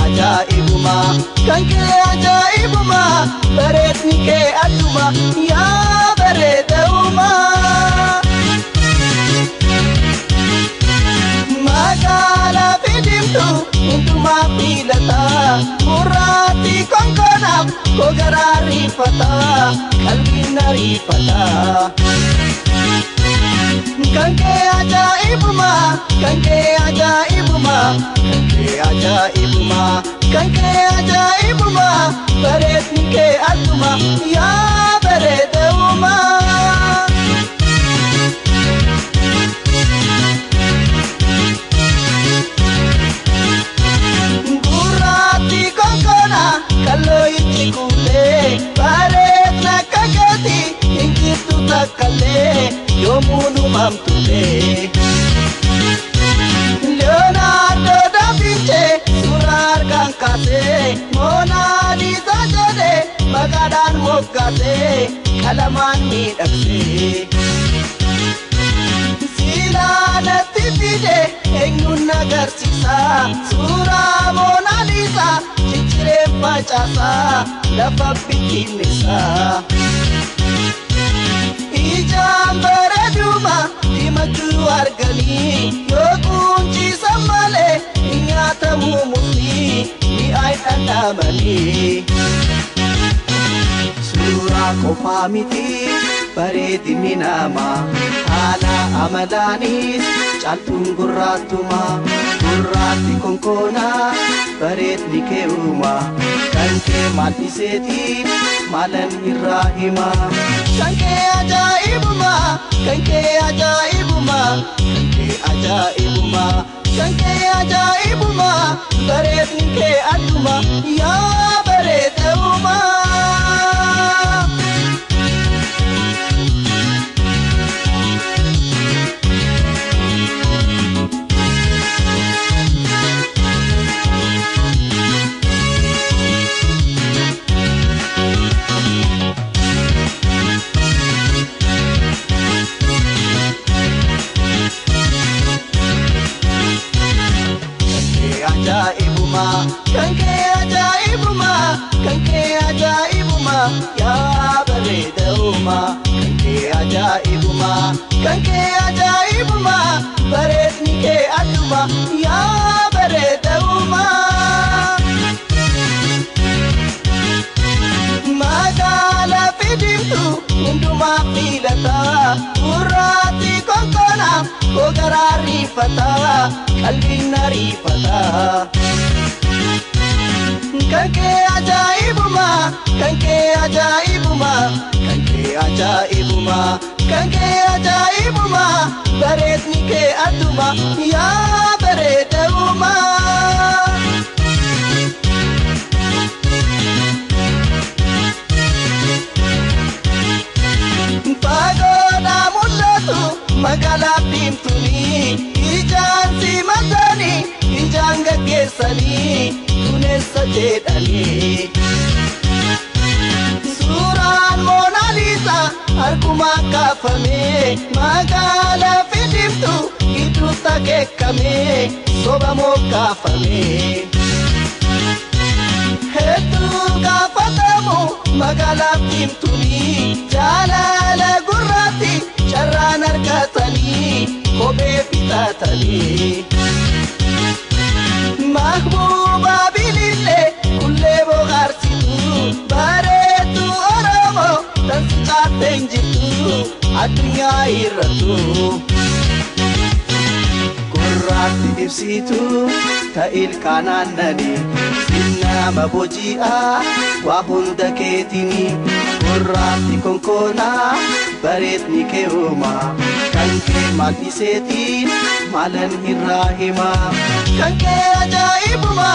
ajaa'ibuma, kan kee ajaa'ibuma, bareedni kee adduma, yaa bareeda uumaa. Magaalaa fi diimtuu hundumaa filataa, gurraatti konkonaaf gogaraa rifataa, qalbiin ariifataa. Kan kee ajaa'ibuma, kan kee ajaa'ibuma, kan kee ajaa'ibuma, kan kee ajaa'ibuma, bareedni kee adduma, yaa bareeda uumaa. Gurraatti konkona kalloo itti kuulee, bareedna akka keeti hin jirtu takkallee, yoomuu numaamtulee. Leonardo da Vinci suuraa harkaan kaasee, Mona Lisa jedhee maqaadhaan moggaasee, qalamaan miidhagsee. Silaanatti fide eenyuun agarsiisa, suuraa Mona Lisa ciccireen facaasa, lafa bittinnisa. Ijaan bareeduma diimachuu arganii, yoo quncisan malee hin nyaatamu musni mi'aa dhandhamanii. Suuraa qofaa miti bareedinni namaa, haala amalaanis caaltuun gurraattuma, gurraatti konkoonaa bareedni kee uumaa, kan kee maal dhiseeti maalan irraa hima. Kan kee ajaa'ibuma, kan kee ajaa'ibuma, kan kee ajaa'ibuma, kan kee ajaa'ibuma, bareedni kee adduma, yaa bareeda uumaa. Ajaa'ibuma, kan kee ajaa'ibuma, kan kee ajaa'ibuma, yaa bareeda uumaa, kan kee ajaa'ibuma, kan kee ajaa'ibuma, bareedni kee adduma, yaa bareeda uumaa. Magaalaa fi diimtuu hundumaa filataa, gurraatti konkonaaf gogaraa rifataa, qalbiin ariifataa. Kan kee ajaa'ibuma, kan kee ajaa'ibuma, kan kee ajaa'ibuma, kan kee ajaa'ibuma, bareedni kee adduma, yaa bareeda uumaa. Fagoodhaa mul'atu magaalaa diimtuuni, ijaan simatanii, ijaan gaggeessanii, duneessa jedhanii. Suuraan Mona Lisa harkuma kaafame, magaalaa fi diimtuu gidduutti akeekame, soba moggaafame. Hedduu gaafatamu magaalaa diimtuuni, jaalala gurraatti carraan argatanii, kophee bitatanii. Mahbuuba bilillee kullee bohaarsitu, bareedduu Oromoo tan si caalte hin jirtu addunyaa irrattu. Gurraatti ibsitu ta'il kanaannani, sinnama boji'aa waa hunda keetini, gurraatti konkoonaa bareedni kee uumaa, kan kee maal dhiseetiin maalan irraa hima. Kan kee ajaa'ibuma.